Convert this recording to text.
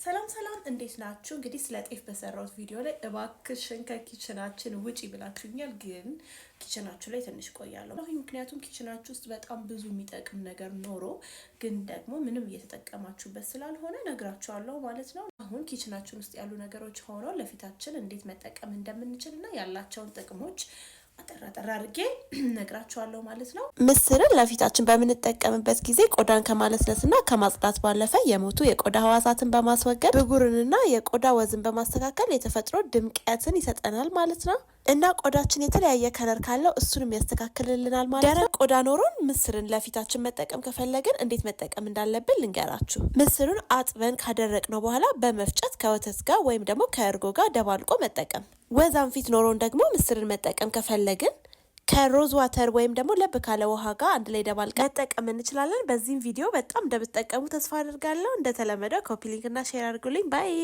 ሰላም ሰላም፣ እንዴት ናችሁ? እንግዲህ ስለ ጤፍ በሰራሁት ቪዲዮ ላይ እባክሽን ከ kitchen ኣችን ውጪ ብላችሁኛል። ግን kitchen ኣችሁ ላይ ትንሽ ቆያለሁ። ምክንያቱም kitchen ኣችሁ ውስጥ በጣም ብዙ የሚጠቅም ነገር ኖሮ ግን ደግሞ ምንም እየተጠቀማችሁበት ስላልሆነ ነግራችኋለሁ ማለት ነው። አሁን kitchen ኣችን ውስጥ ያሉ ነገሮች ሆኖ ለፊታችን እንዴት መጠቀም እንደምንችል እና ያላቸውን ጥቅሞች አጠር አጠር አድርጌ ነግራችኋለሁ ማለት ነው። ምስርን ለፊታችን በምንጠቀምበት ጊዜ ቆዳን ከማለስለስና ከማጽዳት ባለፈ የሞቱ የቆዳ ህዋሳትን በማስወገድ ብጉርንና የቆዳ ወዝን በማስተካከል የተፈጥሮ ድምቀትን ይሰጠናል ማለት ነው። እና ቆዳችን የተለያየ color ካለው እሱንም ያስተካክልልናል ማለት ነው። ደረቅ ቆዳ ኖሮን ምስርን ለፊታችን መጠቀም ከፈለግን እንዴት መጠቀም እንዳለብን ልንገራችሁ። ምስሩን አጥበን ካደረቅነው በኋላ በመፍጨት ከወተት ጋር ወይም ደግሞ ከእርጎ ጋር ደባልቆ መጠቀም። ወዛም ፊት ኖሮን ደግሞ ምስርን መጠቀም ከፈለግን ከ rose water ወይም ደግሞ ለብ ካለ ውሃ ጋር አንድ ላይ ደባልቀን መጠቀም እንችላለን። በዚህም ቪዲዮ በጣም እንደምትጠቀሙ ተስፋ አድርጋለሁ። እንደተለመደው copy link እና share አድርጉልኝ። Bye.